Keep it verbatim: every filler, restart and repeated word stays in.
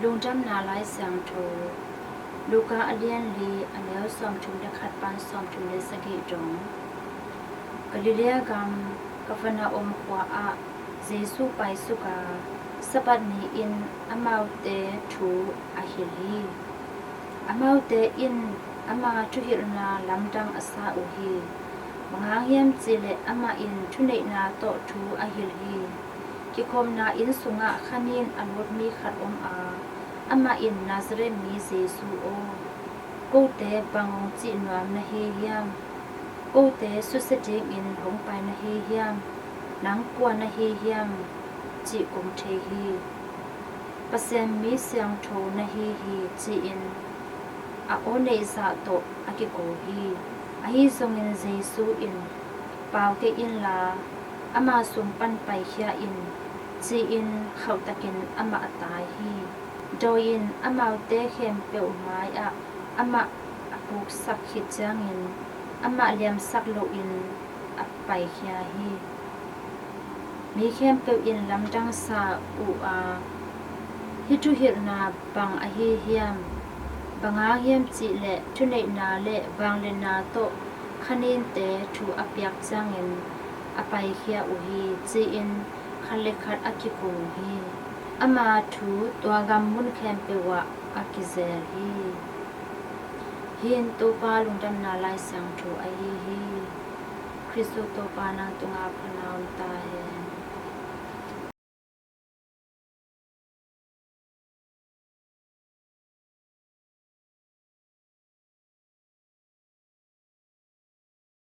Lungdamna Lai Siangtho, Luka a lian li, a neu sawmthum le khat pan sawmthum le sagih dong. Galilee gam Kapernaum khua ah Jesu paisuk a, Sabbath ni-in amaute thu a hilh hi. Amaute in ama thuhilhna lamdang a sa uh hi. Bang hang hiam cih leh amah in thuneihna tawh thu a hilh hi. Kikhopna inn sungah khanin a lut mi khat om a, amah in, Nazareth mi Jesu aw, kote bang hong cih nuam na hi hiam? Kote susia dingin hong pai na hi hiam? Nang kua na hi hiam? Cih kong thei hi. Pasian mi siangtho na hi hi, ci-in a aw neih zah tawh a kiko hi. Ahi zongin Jesu in, Pau kei inla, ama sung pan paikhia in, ci-in khauhtakin amah a tai hi. Dawi in amaute khempeuh mai-ah amah a puksak khit ciangin amah liamsak loin a paikhia hi. Mi khempeuh in lamdang sa uh a, Hih thuhilhna bang ahi hiam? Bang hang hiam cih leh thuneihna le vangliatna tawh khaninte thu a piak ciangin a paikhia uh hi, ci-in khat le khat a kiko uh hi. Ama thu tua gam mun khempeuh ah a kizel hi. Hih in Topa Lungdamna Lai Siangtho ahi hi. Khristu Topa, nang tungah phatna om ta hen.